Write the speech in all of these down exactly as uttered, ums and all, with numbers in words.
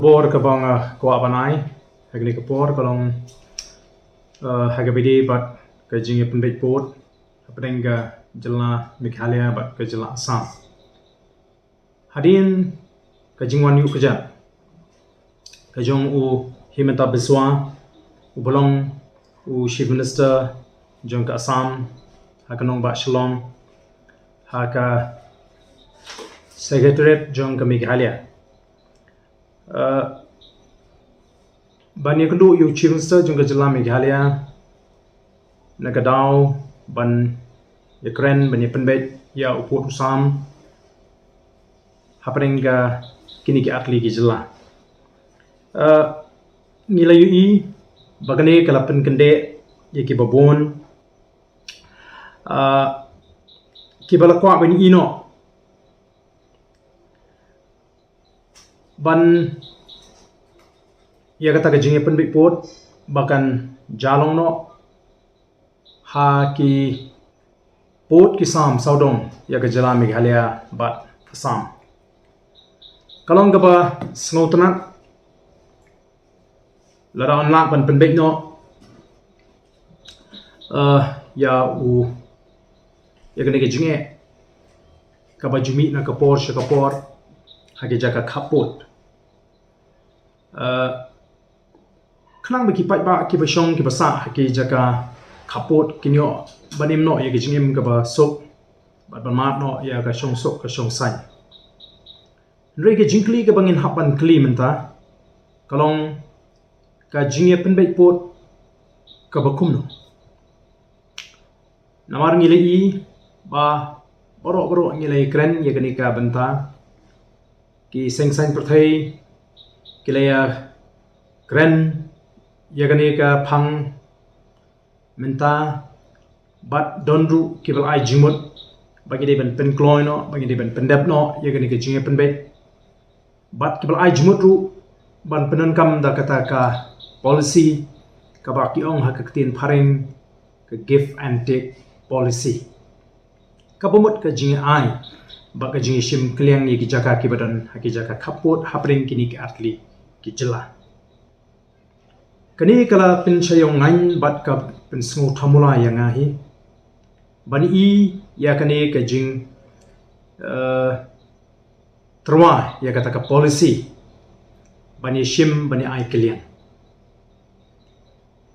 Bor ka bang, uh, kwah ban ai ha kane ka por ka long, uh, ha ka bide bad ka jingïapynbeit vote hapdeng ka jylla Meghalaya bad ka jylla Assam. Hadien ka jingwan ïuh kjat ka jong u Himanta Biswa, u ba long u Chief Minister jong ka Assam, ha ka nongbah Shillong, ha ka Secretariat jong ka Meghalaya. Uh, ban ïakynduh ïa u Chief Minister jong ka jylla Meghalaya na ka daw ban ïakren ban ïapynbeit ïa u pud u sam hapdeng ka kine ki artylli ki jylla. Uh, ngi la ïohi ba kane ka la pynkyndeh ïa ki babun, uh, ki ba la kwah ban ïohi noh ban ïa kata ka jingïapynbeit vote ba kan jia long noh ha ki pud ki sam sawdong ïa ka jylla Meghalaya bad Assam. Ka long kaba sngewtynnat lada yn lah ban pynbeit noh, uh, ïa u, ïa kane ka jingeh kaba ju mih na ka por sha ka por ha ki jaka khap vote. Uh, khnang ba ki paidbah ki ba shong ki ba sah ha ki jaka khap vote kin ïoh ban im noh ïa ka jingim kaba suk bad ban mad noh ïa ka shongsuk ka shongsaiñ. Hynrei ka jingkylli kaba ngin hap ban kylli mynta ka long ka jingïapynbeit vote kaba kumno. Namar ngi la ïohi ba baroh baroh ngi la ïakren ïa kane ka bynta, ki seng saiñ pyrthei ki la ïakren ïa kane ka phang mynta, bad don ruh ki ba la ai jingmut ba ki dei ban pynkloi noh, ba ki dei ban pyndep noh ïa kane ka jingïapynbeit. Bad ki ba la ai jingmut ruh ban pyndonkam da kata ka policy kaba ki ong ha ka ktien phareng ka give and take policy. Kaba mut ka jingai bad ka jingshim kylliang ïa ki jaka ki ba don ha ki jaka khap vote hapdeng kine ki artylli ki jylla. Kane ka la pynshai ïa nga bad ka pynsngew thamula ïa nga hi ban ïohi ïa kane ka jing, eh, tyrwa ïa kata ka policy ban ïashim ban ïa ai kylliang.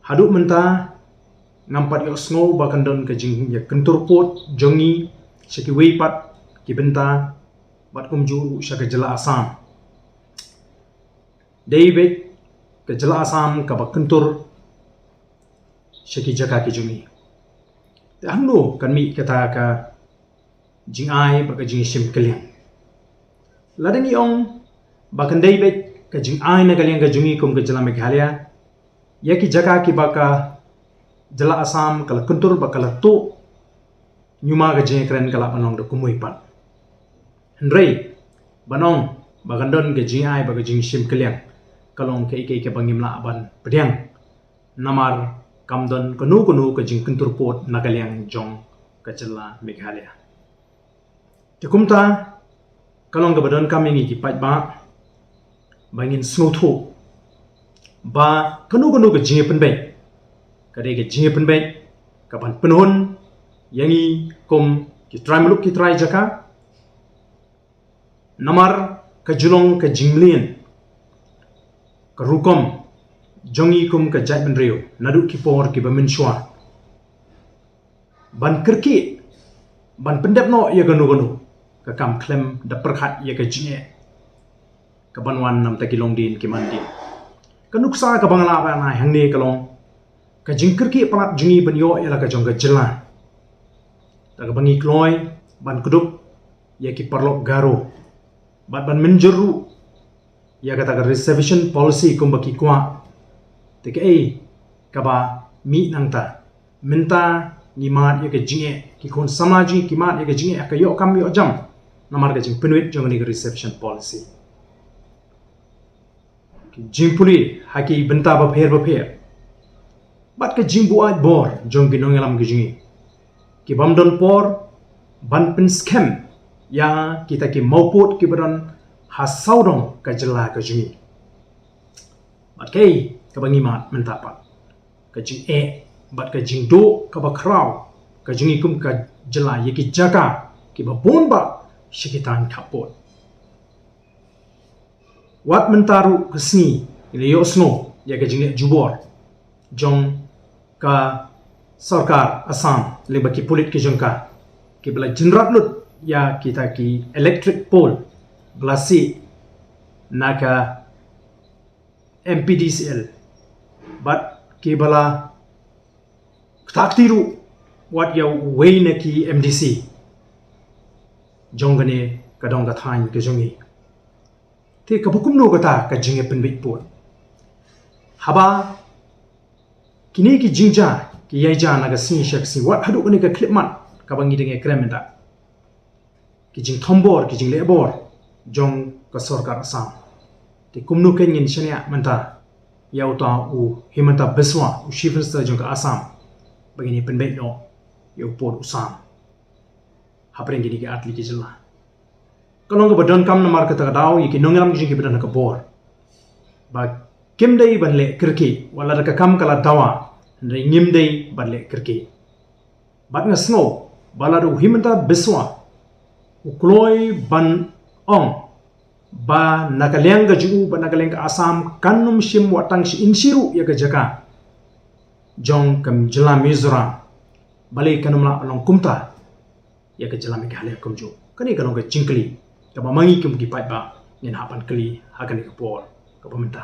Haduh mynta ngam pat ïohsngew ba kan don ka jingïakyntur pud jong ngi sha kiwei pat ki bynta bad kumjuh sha ka jylla Assam. Dei beit ka jylla Assam kaba kyntur sha ki jaka ki jong ngi. Te hangno kan mih kata ka jingai bad ka jingshim kylliang? Lada ngi ong ba kan dei beit ka jingai na ka liang ka jong ngi kum ka jylla Meghalaya ïa ki jaka ki ba ka jylla Assam ka la kyntur bad ka la tuh, ñiuma ka jingïakren ka lah ban long da kumwei pat. Hynrei ban ong ba kan don ka jingai bad ka jingshim kylliang ka long kaei kaei kaba ngim lah ban pdiang. Namar kam don kano kano ka jingkyntur pud na ka liang jong ka jylla Meghalaya. Te kumta ka long kaba donkam ïa ngi ki paidbah ba ngin sngewthuh ba kano kano ka jingïapynbeit ka dei ka jingïapynbeit kaban pynhun ïa ngi kum ki trai muluk ki trai jaka. Namar ka ju long ka jingmlien ka rukom jong ngi kum ka jaitbynriew naduh ki por kiba mynshuwa ban kyrkieh ban pyndep noh ïa kano kano ka kam khlem da pyrkhat ïa ka jingeh kaban wan namar ki longdien ki mandien. Ka nuksa kaba nga lah ban ai hangne ka long ka jingkyrkieh palat jong ngi ban ïoh ïa la ka jong ka jylla da kaba ngi kloi ban kdup ïa ki paralok Garo bad ban mynjur ruh ïa kata ka reservation policy kumba ki kwah. Te kaei kaba mih nangta? Mynta ngi mad ïa ka jingeh, ki khun samla jong ngi ki mad ïa ka jingeh ha ka ïoh kam ïoh jam namar ka jingpynwit jong kane ka reservation policy. Ki jingpule ha ki bynta bapher bapher bad ka jingbuaid bor jong ki nongïalam ki jong ngi ki bym don por ban pynskhem ïa kita ki mawpud kiba don ha sawdong ka jylla ka jong ngi. Bad kaei kaba ngi mad mynta pat? Ka jingeh bad ka jingduh kaba khraw ka jong ngi kum ka jylla ïa ki jaka kiba bun bah sha ki thaiñ khappud. Wat mynta ruh ka sngi ngi la ïohsngew ïa ka jingleh jubor jong ka sorkar Assam lyngba ki pulit ki jong ka, kiba la jynrat lut ïa kita ki electric pole ba la sih na ka M P D C L, bad kiba la ktah kti ruh wat ïa uwei na ki M D C jong kane ka dong ka thaiñ ka jong ngi. Te kaba kumno kata ka jingïapynbeit pud? Haba kine ki jingjia ki ïai jia na ka sngi sha ka sngi, wat haduh kane ka khyllipmat kaba ngi dang ïakren mynta, ki jingthombor, ki jinglehbor jong ka sorkar Assam. Te kumno kein ngin shaniah mynta ïa uta u Himanta Biswa, u Chief Minister jong ka Assam, ba ngin ïapynbeit noh ïa u pud u sam hapdeng kine ki artylli ki jylla? Ka long kaba donkam namar kata ka daw ïa ki nongïalam ki jong ngi kiba don ha ka bor ba kim dei ban leh kyrkieh, wat lada ka kam ka la dawa, hynrei ngim dei ban leh kyrkieh. Bad nga sngew ba lada u Himanta Biswa u kloi ban ong ba na ka liang ka jong u bad na ka liang ka Assam kan ym shim wat tang shi inshi ruh ïa ka jaka jong ka jylla Mizoram, balei kan ym lah ban long kumta ïa ka jylla Meghalaya kumjuh? Kane ka long ka jingkylli kaba ma ngi kum ki paidbah ngin hap ban kylli ha kane ka por kaba mynta.